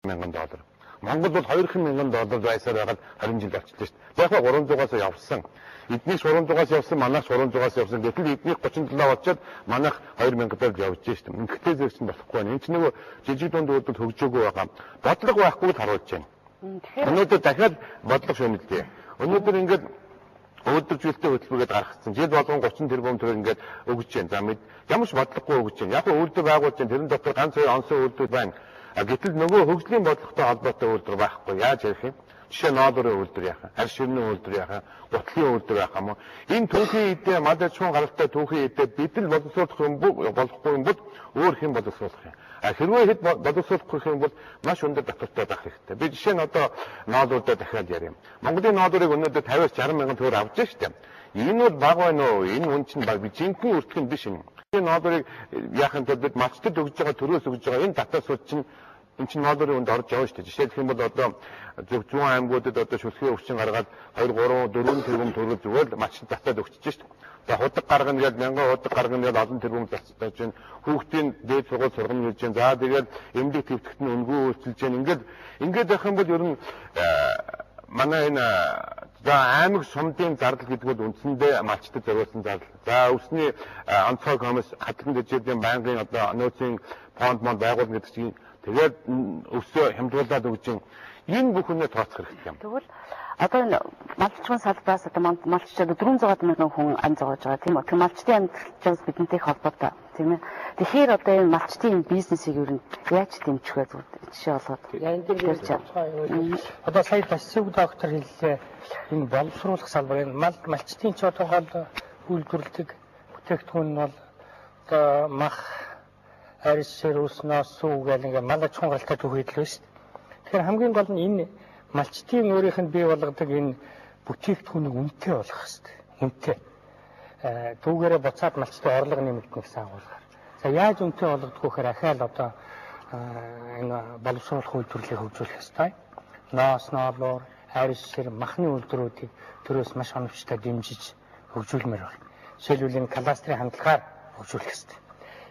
мянган доллар. Монгол бол 2 мянган доллар байсаар байгаад 20 жил болчихлоо шүү дээ. За яг 300-аас явсан. Эднийх 300-аас явсан, манайх 300-аас явсан. Гэтэл эднийх 37 болчоод манайх 2000 доллар явж шүү дээ. Ингэхдээ зэрэг чинь болохгүй байна. Энд чинь нөгөө жижиг дунд үйлдвэр хөгжөөгүй байгаа. Бодлого байхгүй л харуулж байна. Өнөөдөр дахиад бодлого шүүмжлэе. Өнөөдөр ингээд үйлдвэржүүлэлтийн хөтөлбөрөд гаргацсан. Жил болгон 30 тэрбум төгрөг ингээд өгч байна. За мэд ямар ч бодлогогүй өгч байна. Яг нь үйлдвэр байгуулж байна. Тэрэн дотор ганц хоёр онсон үйлдвэр байна. А гэтэл нөгөө хөгжлийн бодлоготой холбоотой үйлдвэр байхгүй. Яаж ярих юм? Жишээ ноолуурын үйлдвэр яхаа, арь ширний үйлдвэр яхаа, гутлын үйлдвэр яхаа мó. Энэ түүхийн эдээ мал аж ахуйн гаралтай түүхийн эдээ бид л боловсруулах юм болохгүй юм бол өөр хэн боловсруулах юм? А хэрвээ хэд боловсруулахгүй юм бол маш өндөр татвартай байх хэрэгтэй. Би жишээ нь одоо ноолуурдаа дахиад ярив. Монголын ноолуурыг өнөөдөр 50-аас 60 мянган төгрөг авч штэ. Энэ бол бага байна уу? Энэ үн чинь баг жинхэнэ өртгөн биш юм. Энэ ноолуурыг яахын тулд бид малчтад өгж байгаа, төрөөс өгж байгаа энэ татварсууд чинь энэ чинь ноолуурын үнд орж явна шүү дээ. Жишээлх юм бол одоо зөв зүүн аймагуудад одоо шүлхийн өвчин гаргаад 2 3 4 тэрбум төгрөг зүгээр л малчтад татаад өгчөж шүү дээ. За худаг гаргана гэдээ мянган худаг гаргана гэдээ олон тэрбум зарцуулж байна. Хүүхдийн дээд сургууль сургамж хийж байна. За тэгээд эмнэлэг твтгэт нь үнгүй үйлчилж байна. Ингээд ингээд байх юм бол ер нь манай энэ за аймаг сумдын зардал гэдэг бол үндсэндээ малчтад зориулсан зардал. За өвсний онцгой комисс хадлан дэжээдийн байнгын одоо нөөцийн фонд монд байгуулна гэдэг чинь тэгээд өвсөө хямдруулаад өгч чинь энэ бүхнээ тооцох хэрэгтэй юм. Тэгвэл одоо энэ малчгын салбараас одоо малчид 400 мянган хүн ам зогоож байгаа, тийм үү? Тэр малчдын амьдралчаас бидэнтэй их холбоотой, тийм ээ. Тэгэхээр одоо энэ малчдын энэ бизнесийг ер нь яаж дэмжих вэ, зүгээр жишээ олгоод. Энэ дээр одоо сая Тасцэг доктор хэллээ. Энэ боловсруулах салбар, энэ малчдын ч одоо гол үйлдвэрлэдэг бүтээгдэхүүн нь бол одоо мах, арьс, шир, ус, ноос, сүү гэл ингээ мал аж ахуйн гаралтай түүхийдэл байна шүү дээ. Тэгэхээр хамгийн гол нь энэ малчдын өөрийнх нь бий болгодог энэ бүтээгдэхүүнийг үнэтэй болгох хэрэгтэй. Үнэтэй. Түүгээрээ буцаад малчдын орлого нэмэгдэнэ гэсэн агуулгаар. За яаж үнэтэй болгодог вэ гэхээр ахаал одоо энэ боловсруулах үйлдвэрлэлийг хөгжүүлэх хэрэгтэй. Ноос, ноолуур, арьс, шир, махны үйлдвэрүүдийг төрөөс маш оновчтой дэмжиж хөгжүүлмээр байна. Жишээлбэл энэ кластерын хандлагаар хөгжүүлэх хэрэгтэй.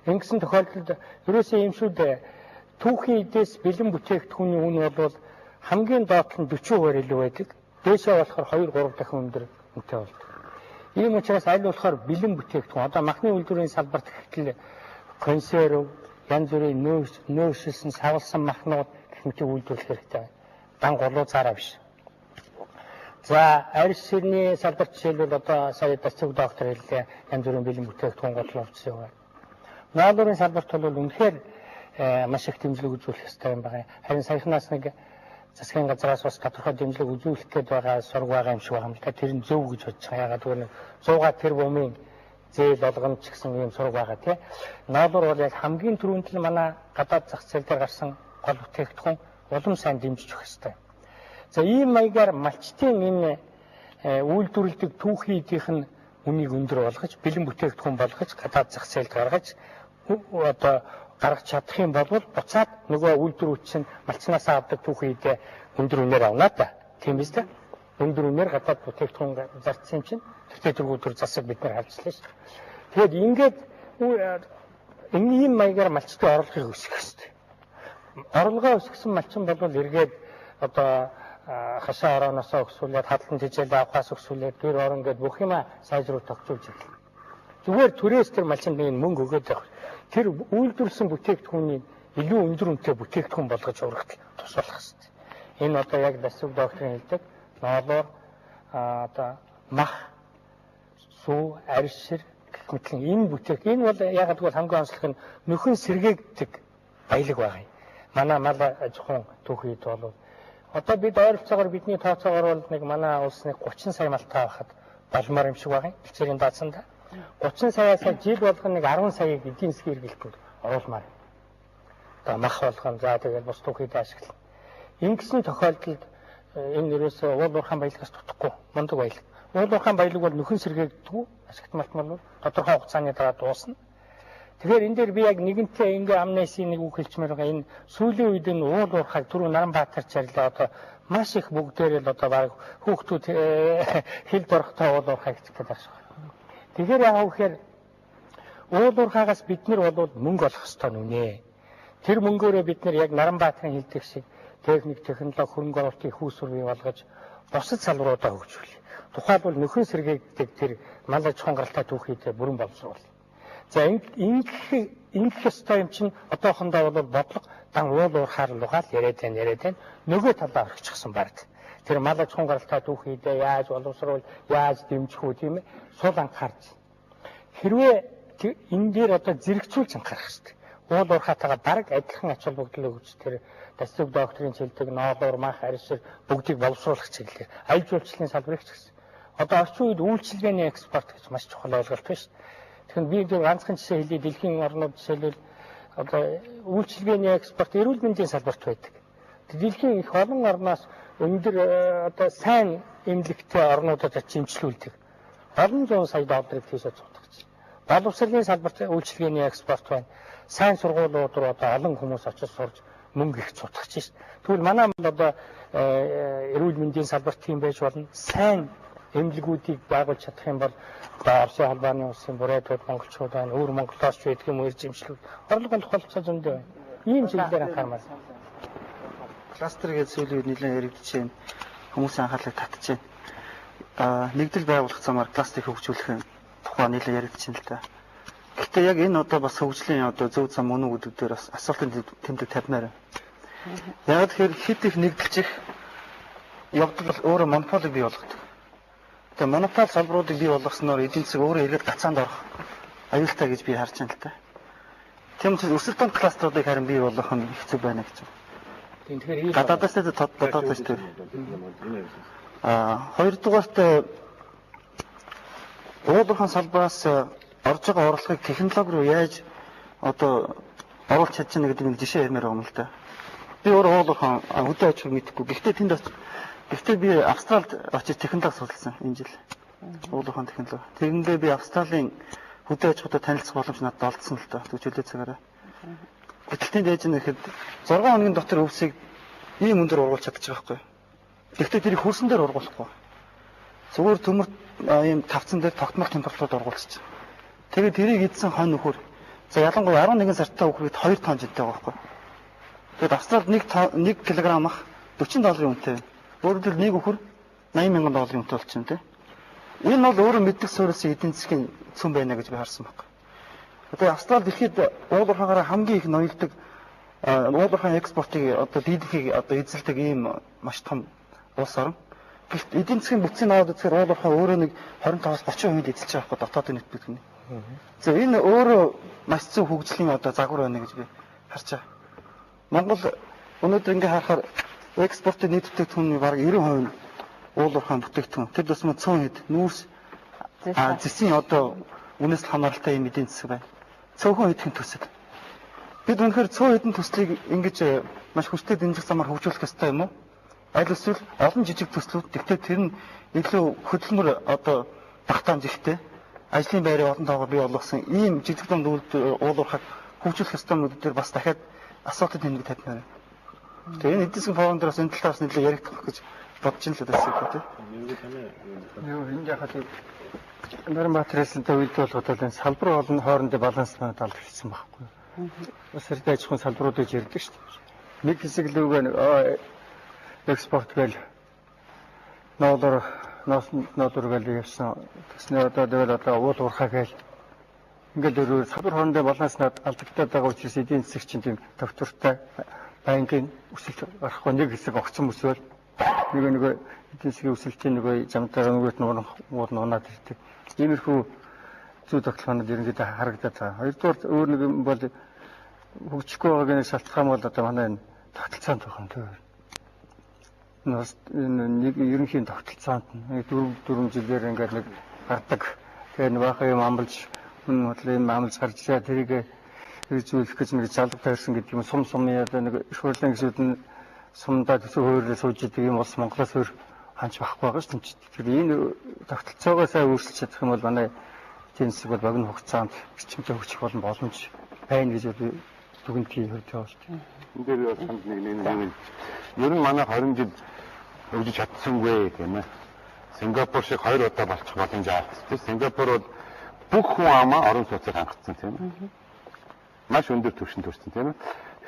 Ингэсэн тохиолдолд ерөөсөө юм шүү дээ. Түүхийн эдээс бэлэн бүтээгдэхүүний үн бол хамгийн доод нь 40% илүү байдаг. Дээшээ болохоор 2 3 дахин өндөр үнэтэй болдог. Ийм учраас аль болохоор бэлэн бүтээгдэхүүн одоо махны үйлдвэрийн салбарт гэтэл консерв, янз бүрийн нөөшилсөн, савлсан махнууд гэх мэтийг үйлдвэрлэх хэрэгтэй. Дан гулуузаараа биш. За арьс ширний салбарт жишээлбэл одоо сая Дацэг доктор хэллээ, янз бүрийн бэлэн бүтээгдэхүүн гутал хувцас яваа. Ноолуурын салбарт бол үнэхээр маш их дэмжлэг үзүүлэх ёстой юм байна. Харин саяхнаас нэг засгийн газраас бас тодорхой дэмжлэг үзүүлэх гээд байгаа сург байгаа юм шиг байгаа юм л да. Тэр нь зөв гэж бодож байгаа. Ягаад гэвэл 100 тэрбумын зээл олгоно ч гэсэн ийм сург байгаа, тий. Ноолуур бол яг хамгийн түрүүнд л манай гадаад зах зээл дээр гарсан гол бүтээгдэхүүн, улам сайн дэмжиж өгөх ёстой. За ийм маягаар малчдын энэ үйлдвэрлэдэг түүхийн эдийнх нь үнийг өндөр болгож, бэлэн бүтээгдэхүүн болгож, гадаад зах зээлд гаргаж одоо гаргаж чадах юм бол буцаад нөгөө үйлдвэрүүд чинь малчнаасаа авдаг түүхийн эдээ өндөр үнээр авна та. Тийм биз дээ. Өндөр үнээр гадаад бүтээгдэхүүн зарцсан юм чинь тэртээ тэргүүтэр засаг бид нар харжлаа шүү. Тэгэхээр ингээд энэ ийм маягаар малчдын орлогыг өсгөх хэрэгтэй. Орлогоо өсгсөн малчин бол эргээд одоо хашаа орооноосоо өксүүлээд, хадлан тэжээл авахаас өксүүлээд, гэр орон гээд бүх юма сайжруулж тогтцуулж ирнэ. Зүгээр түрээс тэр малчинд нэг мөнгө өгөөд явах. Тэр үйлдвэрлэсэн бүтээгдэхүүнийг илүү өндөр үнэтэй бүтээгдэхүүн болгож урагтал тусуулах хэрэгтэй. Энэ одоо яг Дасүг докторын хэлдэг ноолоор одоо мах, сүү, арьс шир гэх мэтлэн энэ бүтээх энэ бол ягаад гэвэл хамгийн онцлог нь нөхөн сэргээгдэг баялаг байгаа юм. Манай мал аж ахуйн түүхийд бол одоо бид ойролцоогоор бидний тооцоогоор бол нэг манай улс нэг 30 сая малтай байхад болмоор юм шиг байгаа юм. Бэлчээрийн даацсанд 30 саяас жил болгон нэг 10 саяыг эдийн засгийн эргэлтэнд оруулмаар. Одоо мах болгон за тэгэл бус түүхийд ашиглана. Ингэсэн тохиолдолд энэ ерөөсөө уул уурхайн баялагаас дутхгүй мундаг баялаг. Уул уурхайн баялаг бол нөхөн сэргээгддэггүй, ашигт малтмал бол тодорхой хугацааны дараа дуусна. Тэгэхээр энэ дээр би яг нэгэнтээ ингээ амнесийн нэг үг хэлчмээр байгаа. Энэ сүүлийн үед энэ уул уурхайг түрүү Наранбаатар чарлаа одоо маш их бүгдээрээ л одоо баг хүүхдүүд хил дорхтой уул уурхай гэж гэдэг шиг. Тэгэхээр яг гэхээр уул уурхаагаас бид нар бол мөнгө олох ёстой нүнэ. Тэр мөнгөөрөө бид нэр яг Наранбаатарын хэлдэг шиг техник, технологи, хөрөнгө оруулалтын их усүр бий болгож бусад салбаруудаа хөгжүүлье. Тухайлбал нөхөн сэргээгдэг тэр мал аж ахуйн гаралтай түүхийдээ бүрэн боловсруул. За ингэх ёстой юм чинь одоохондоо бол бодлого дан уул уурхаар лугаал яриад байна. Нөгөө талаа орхичихсан баг. Тэр мал аж ахуйн гаралтай түүхийдээ яаж боловсруул, яаж дэмжих үү тийм ээ, сул анхаарч. Хэрвээ энэ дээр одоо зэрэгцүүлж анхаарах хэрэгтэй. Уул уурхаатайгаа бараг адилхан ач холбогдол өгч тэр Дасцүг докторийн хэлдэг ноолуур, мах, арьсэр бүгдийг боловсруулах чиглэлээр аялал жуулчлалын салбарыг ч гэсэн. Одоо орчин үед үйлчилгээний экспорт гэж маш чухал ойлголт байна шүү дээ. Тэгэхээр би зөв ганцхан жишээ хэлье. Дэлхийн орнууд жишээлбэл одоо үйлчилгээний экспорт эрүүл мэндийн салбарт байдаг. Дэлхийн их олон орноос өндөр одоо сайн эмнэлэгтэй орнуудад очиж эмчлүүлдэг. Олон зуун сая долларыг тийшээ цугтагч. Боловсролын салбарт үйлчилгээний экспорт байна. Сайн сургуулиуд руу одоо олон хүмүүс очиж сурж мөнгө их цутгах шээ. Тэгвэл манай одоо эрүүл мэндийн салбарт тийм байж болно. Сайн эмнэлгүүдийг байгуулж чадах юм бол одоо Оросын холбооны улсын бурайдууд, монголчууд байна, өөр монголоос ч байдаг юм ирж имжлүүд. Орлого олох болцоо зөндөө байна. Ийм чиглэлээр анхаармаар. Кластер гэж сүүлийн үед нэлээд яригдчихэж байна. Хүмүүсийн анхаарлыг татж байна. Нэгдэл байгуулах замаар кластерыг хөгжүүлэх тухай нэлээд яригдчихэж байна л да. Гэхдээ яг энэ одоо бас хөгжлийн одоо зөв зам мөн үү гэдэг дээр бас асуултын тэмдэг тавьмаар байна. Яг тэгэхээр хэд их нэгдэлчих явдал бол өөрөө монополийг бий болгодог. Тэгээ монопол салбаруудыг бий болгосноор эдийн засаг өөрөө эргээд гацаанд орох аюултай гэж би харж байна л та. Тийм учраас өрсөлдөөн кластеруудыг харин бий болгох нь их зүг байна гэж. Тийм, тэгэхээр гадаадаас дотоодоос тэр. Хоёрдугаарт уул уурхайн салбараас орж байгаа орлогыг технологи руу яаж одоо оруулах чадж байна гэдэг нэг жишээ ярмаар байгаа юм л да. Би өөрөө уул уурхайн хөдөө аж ахуйг мэдэхгүй. Гэхдээ тэнд Гэхдээ би Австралид очиж технологи судалсан энэ жил. Уул уурхайн технологи. Тэгэндээ би Австралийн хөдөө аж ахуйтай танилцах боломж надад олдсон л доо. Төвчлөө цагаараа. Гэтэл тэнд яаж нэхэд 6 хоногийн дотор өвсийг ийм өндөр ургуулж чадчих байхгүй. Гэхдээ тэрийг хөрсөн дээр ургуулахгүй. Зүгээр төмөр ийм тавцан дээр тогтмол температурад ургуулчих. Тэгээд тэрийг идсэн хонь нөхөр за ялангуяа 11 сартаа үхрэхэд 2 тонн жинтэй байгаа байхгүй. Тэгэд Австралид 1 кг ах 40 долларын үнэтэй. Өөрөөр хэлбэл нэг үхэр 80 мянган долларын үнэтэй болчихно тий. Энэ бол өөрөө мэддэг суурилсан эдийн засгийн цөм байна гэж би харсан баг. Одоо Австрали дэлхийд уул уурхайгаараа хамгийн их ноёлдог уул уурхайн экспортыг одоо дийлэнхийг одоо эзэлдэг ийм маш том улс орн. Гэхдээ эдийн засгийн бүтцийг аваад үзэхээр уул уурхай өөрөө нэг 25-аас 30% эзэлж байгаа байхгүй дотоодын нийт бүтгэний. За энэ өөрөө маш зөв хөгжлийн одоо загвар байна гэж би харж байгаа. Монгол өнөөдөр ингээ харахаар экспортын нийт бүтээгдэхүүний бараг 90% нь уул уурхайн бүтээгдэхүүн. Тэр тусмаа цөөн хэд нүүрс зэсийн одоо үнээс л хамааралтай юм эдийн засаг байна. Цөөхөн хэдхэн төсөл. Бид үнэхээр цөөн хэдэн төслийг ингэж маш хүчтэй дэмжих замаар хөгжүүлэх ёстой юм уу? Аль эсвэл олон жижиг төслүүд тэгтээ тэр нь илүү хөдөлмөр одоо багтаамж ихтэй ажлын байрыг олон тоогоор бий болгосон ийм жижиг дунд уул уурхайг хөгжүүлэх ёстой юм дээр бас дахиад асуултын тэмдэг тавьмаар байна. Тэгээ энэ эдийн засгийн форум дээр бас энэ талаас нэлээд яригдах гэж бодож ин л байсан юм тий. Юу энэ яхад Наранбаатар хэлсэнтэй үед бол энэ салбар олон хоорондын баланс маань алдагдсан байхгүй. Бас хэрэг аж ахуйн салбаруудыг ярьдаг шүү дээ. Нэг хэсэг лүүгээ экспорт гээл ноолор ноолор гээл явсан. Тэгснээр одоо тэгэл одоо уул уурхай гээл ингээл өөр салбар хоорондын баланс алдагдаад байгаа учраас эдийн засаг чинь тийм төвтөртэй байнгын өсөлт гарахгүй нэг хэсэг огцон өсөөл нөгөө эдийн засгийн өсөлтийн нөгөө замтайгаа нөгөөт нь уул нунаад ирдэг. Иймэрхүү зүй тогтолцоонууд ерөнхийдөө харагдаад байгаа. Хоёрдугаар өөр нэг юм бол хөгжихгүй байгаагийн нэг шалтгаан бол одоо манай энэ тогтолцоонд байгаа юм тийм. Энэ нэг ерөнхийн тогтолцоонд нэг 4 жилээр ингээд нэг гардаг. Тэгээ нэг баахан юм амлаж хүн бодлоо юм амлаж гарч ирээ тэрийг хэрэгжүүлэх гэж нэг залга тойрсон гэдэг юм сум сум одоо нэг их хурлын гишүүд нь сумдаа төсөв хөөрлөө сууж идэг юм улс Монголоос өөр ханч байхгүй байгаа шүү дээ. Тэгэхээр энэ тогтолцоогоо сайн өөрчилж чадах юм бол манай эдийн засаг бол богино хугацаанд эрчимтэй хөгжих болон боломж байна гэж би дүгнэлтийн хувьд явуулт. Энэ дээр би бас санд нэг юм. Ер нь манай 20 жил хөгжиж чадсангүй тийм ээ. Сингапур шиг 2 удаа болчих боломж алдсан. Сингапур бол бүх хүн амаа орон сууцаар хангацсан тийм ээ. Маш өндөр түвшинд хүрсэн тийм ээ.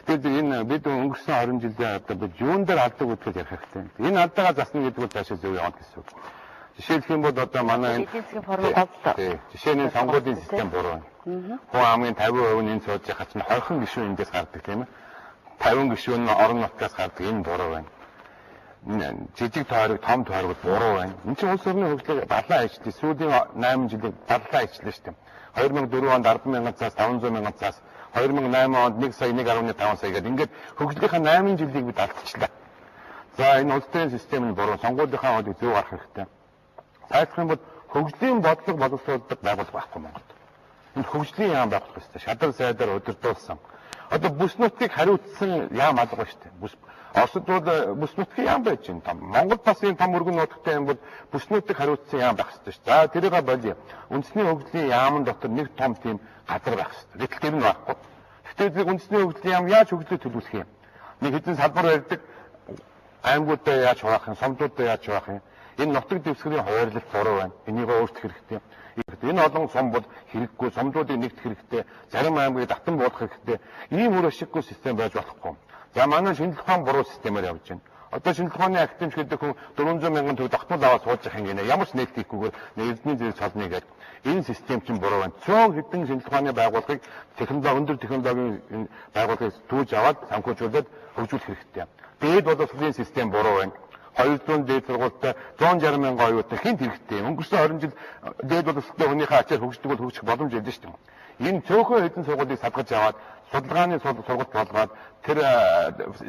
Гэтэл энэ бид өнгөрсөн 20 жилийн одоо бид юун дээр алдаг гэдгийг ярих хэрэгтэй. Энэ алдаагаа засна гэдэг бол цаашаа зөв явна гэсэн үг. Жишээлх юм бол одоо манай энэ эдийн засгийн форм гол. Жишээ нь сонгуулийн систем буруу байна. Хүн амын 50% нь энэ сууж байгаа чинь 20 гишүүн эндээс гардаг, тийм ээ. 50 гишүүн нь орон нутгаас гардаг, энэ буруу байна. Жижиг тойрог, том тойрогд буруу байна. Энэ чинь улс орны хөгжлийг балан ажиллаж, сүүлийн 8 жилийн балан ажиллаж шүү дээ. 2004 онд 10 мянган цаас 500 мянган цаас, 2008 онд 1 сая 1.5 сая гэдэг ингээд хөгжлийнхаа 8 жилийг бид алдчихлаа. За, энэ улс төрийн систем нь буруу, сонгуулийнхаа хуулийг зөв гаргах хэрэгтэй. Цаашлах юм бол хөгжлийн бодлого боловсруулдаг байгууллага байхгүй Монголд. Энэ хөгжлийн яам байгуулах хэрэгтэй. Шадар сайдаар удирдуулсан. Одоо бүс нутгийг хариуцсан яам алга шүү дээ. Бүс Оросд бол бүс нутгийн яам байж байна. Том. Монгол бас энэ том өргөн нутагтай юм бол бүс нутгийг хариуцсан яам байх хэрэгтэй шүү. За, тэрийг болио. Үндэсний хөгжлийн яамн дотор нэг том тийм газар байх хэрэгтэй. Гэтэл тэр нь байхгүй. Гэхдээ зэрэг үндэсний хөгжлийн яам яаж хөгжлийг төлөвлөх юм? Нэг хэдэн салбар барьдаг, аймагуудаа яаж хуваах юм, сумдуудаа яаж хуваах юм? Энэ нутаг дэвсгэрийн хуваарлалт буруу байна. Энийг өөрчлөх хэрэгтэй. Энэ олон сум бол хэрэггүй, сумдуудыг нэгтгэх хэрэгтэй. Зарим аймгийг татан буулгах хэрэгтэй. Ийм үр ашиггүй систем байж болохгүй. За, манай шинжлэх ухаан буруу системээр явж байна. Одоо шинжлэх ухааны академич гэдэг хүн 400 мянган төгрөг тогтмол аваад сууж явах юм гинэ. Ямар ч нээлт хийхгүйгээр эрдэнэ зэрэг цолно гэдэг. Энэ систем чинь буруу байна. Цөөн хэдэн шинжлэх ухааны байгууллагыг технологи, өндөр технологийн байгууллагыг түүж аваад санхүүжүүлээд хөгжүүлэх хэрэгтэй. Дээд боловсролын систем буруу байна. 200 дээд сургуультай 160 мянган оюутан хинт хэрэгтэй. Өнгөрсөн 20 жил дээд боловсролтой хүнийхээ ачаар хөгждөг бол хөгжих боломж өгдөн шүү дээ. Энэ цөөхөн хэдэн сургуулийг садгаж аваад судалгааны сургалт болгоод тэр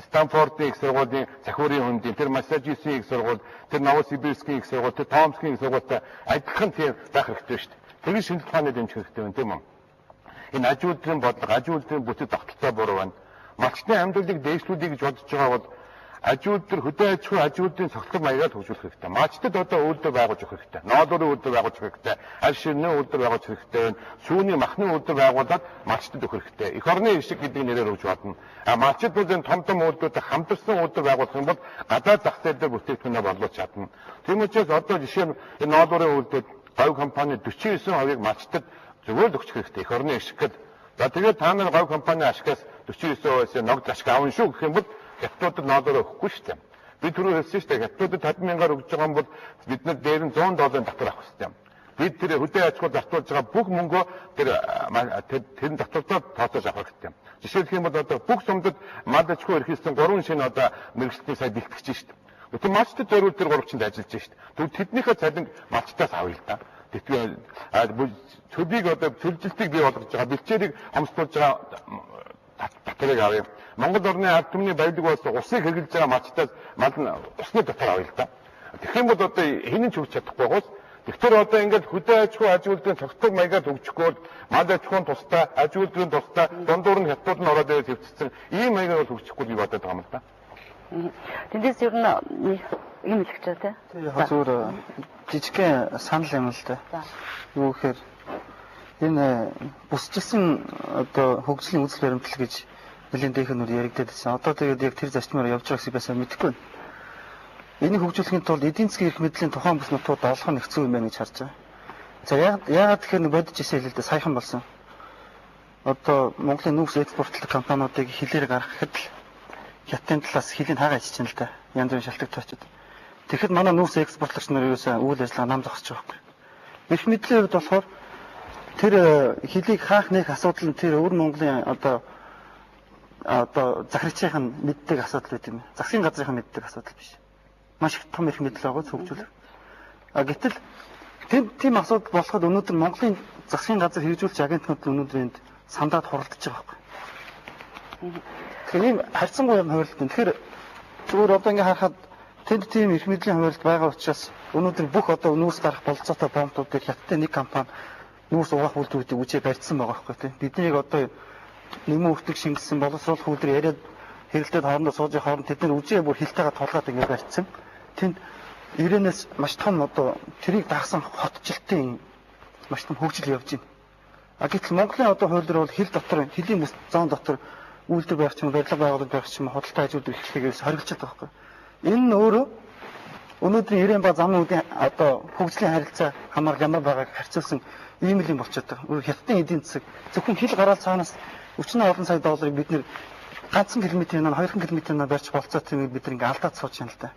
Станфордын их сургуулийн захиурын хөндийн, тэр Массачусетсийн их сургууль, тэр Новосибирскийн их сургууль, тэр Томскийн их сургуультай адилхан тийм байх хэрэгтэй шүү дээ. Тэр шинжлэх ухааны дэмжих хэрэгтэй байна, тийм үү? Энэ аж үйлдвэрийн бодлого, аж үйлдвэрийн бүтэц тогтолцоо буруу байна. Малчны амьдралыг дээшлүүлэе гэж бодож байгаа бол аж үйлдвэр, хөдөө аж ахуй, аж үйлдвэрийн цогцлог маягаар хөгжүүлэх хэрэгтэй. Малчтад одоо үйлдвэр байгуулж өгөх хэрэгтэй. Ноолуурын үйлдвэр байгуулж өгөх хэрэгтэй. Аль ширнээ үйлдвэр байгуулж хэрэгтэй байна. Сүүний махны үйлдвэр байгуулад малчтад өгөх хэрэгтэй. Эх орны ишиг гэдэг нэрээр өгч болно. А малчид бол энэ том том үйлдвэртэй хамтарсан үйлдвэр байгуулах юм бол гадаад зах зээл дээр бүтээгдэхүүнээ борлуулж чадна. Тийм учраас одоо жишээ нь энэ ноолуурын үйлдвэр говь компани 49%-ыг малчтад зүгээр л өгчих хэрэгтэй. Эх орны ишиг гэдэг. За, тэгээд та нар говь компани ашигаас 49%-аас ногд ашиг авна шүү гэх юм бол хятадуудад ноолоороо өгөхгүй шүү дээ. Би түрүү хэлсэн шүү дээ. Хятадуудад 50 мянгаар өгж байгаа юм бол бид нар дээр нь 100 долларын татвар авах хэрэгтэй. Бид тэр хөдөө аж ахуй зарцуулж байгаа бүх мөнгөө тэр тэр татвартаа тооцоож авах хэрэгтэй. Жишээлх юм бол одоо бүх сумдад мал аж ахуй эрхэлсэн 3 шинэ одоо мэргэжилтний сая бэлтгэж шүү дээ. Тэгвэл малчтад зориул тэр гурвчинд ажиллаж шүү дээ. Тэгвэл тэднийхээ цалин малчтаас авъя л да. Тэгвэл төлийг одоо төлжилтийг бий болгож байгаа, бэлчээрийг хомсдуулж байгаа татварыг авъя. Монгол орны ард түмний баялаг болсон усыг хэрэглэж байгаа малчтаас мал нь усны татвар авъя л да. Тэгэх юм бол одоо хэн ч хөгж чадахгүй байгаас. Тэгэхээр одоо ингээд хөдөө аж ахуй, аж үйлдвэрийн цогцлог маягаар хөгжихгүй бол мал аж ахуйн тусдаа, аж үйлдвэрийн тусдаа, дундуур нь хятадууд нь ороод ирээд хэвцсэн ийм маягаар бол хөгжихгүй гэж бодоод байгаа юм л да. Тэндээс ер нь юм хэлэх гэж байна тий. Яг зүгээр жижигхэн санал юм л да. Юу гэхээр энэ бүсчилсэн одоо хөгжлийн үзэл баримтлал гэж нэлийн дээхэнүүд яригдаад байсан. Одоо тэгээд яг тэр зарчмаар явж байгаа гэсэн байсан мэдэхгүй байна. Энийг хөгжүүлэхийн тулд эдийн засгийн эрх мэдлийн тухайн бүс нутгууд олох нь хэцүү юм байна гэж харж байгаа. За, яагаад тэгэхээр нэг бодит жишээ хэлээ л дээ, саяхан болсон. Одоо Монголын нүүрс экспортлог компаниудыг хилээр гаргахад л хятадын талаас хилийн хагаа ичиж байна л да. Янз бүрийн шалтгаалтай очиод. Тэгэхэд манай нүүрс экспортлогч нар ерөөсөө үйл ажиллагаа нам зогсож байгаа байхгүй. Эрх мэдлийн хувьд болохоор тэр хилийг хаах нэг асуудал нь тэр өвөр Монголын одоо захирагчийн нь мэддэг асуудал байт юм. Засгийн газрын мэддэг асуудал биш. Маш их том эрх мэдэл байгаа хөгжүүлэх. А гэтэл тийм асуудал болоход өнөөдөр Монголын засгийн газар хэрэгжүүлэгч агентнууд өнөөдөр энд сандаад хуралдаж байгаа байхгүй. Тэгэхээр ийм харьцангуй юм хуваарлт. Тэгэхээр зүгээр одоо ингээ харахад тэнд тийм эрх мэдлийн хуваарлт байгаа учраас өнөөдөр бүх одоо нүүрс гарах бололцоотой помпуудыг хятадын нэг компани нүүрс угаах үйлдвэрүүдийг үжээ барьсан байгаа байхгүй тийм. Бидний одоо нэмэн өртөг шингэсэн боловсруулах үйлдвэр яриад хэрэлдээд хоорондоо сууж явах хооронд тэд нар үжээ бүр хилтэйгээ тулгаад ингээ барьсан. Тэнд Ирэнээс маш том одоо тэрийг дагсан хотчлтын маш том хөгжил явж байна. А гэтэл Монголын одоо хууль дээр бол хил дотор, хөлийн бүс зон дотор үйлдвэр байх ч юм, барилга байгуулалт байх ч юм, худалдаа аж үйлдвэр эрхлэхээс хоригдчиход байгаа байхгүй. Энэ нь өөрөө өнөөдрийн Ирэн ба замын үдийн одоо хөгжлийн харилцаа хамаарал ямар байгааг харьцуулсан ийм л юм болчиход байгаа. Өөр хятадын эдийн засаг зөвхөн хил гараал цаанаас өчнөө олон сая долларыг бид нэр Ганцхан километрийн нь 2 километрийн барьж болцоотой юм бид ингээ алдаад сууж байна л да.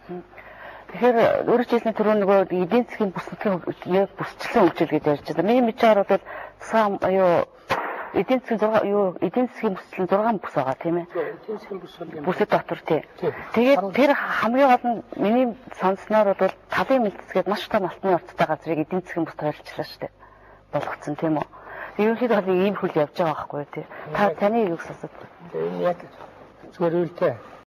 Тэгэхээр өөрөөр хэлбэл түрүү нөгөө эдийн засгийн бүс нутгийн яг бүсчлэн хөгжил гэж ярьж байна. Миний мэдж байгаагаар бол сам юу эдийн засгийн 6 юу эдийн засгийн бүсчлэн 6 бүс байгаа, тийм ээ. Эдийн засгийн бүс бол юм. Бүсэд дотор, тий. Тэгээд тэр хамгийн гол нь миний сонссноор бол талын мэлцгээд маш том алтны орцтой газрыг эдийн засгийн бүс тойлчлаа шүү дээ. Болгоцсон, тийм үү? Ерөнхийдөө бол ийм хөл явж байгаа байхгүй тий. Та таны юг сонсоод. Энэ яг зүгээр үйл дээ.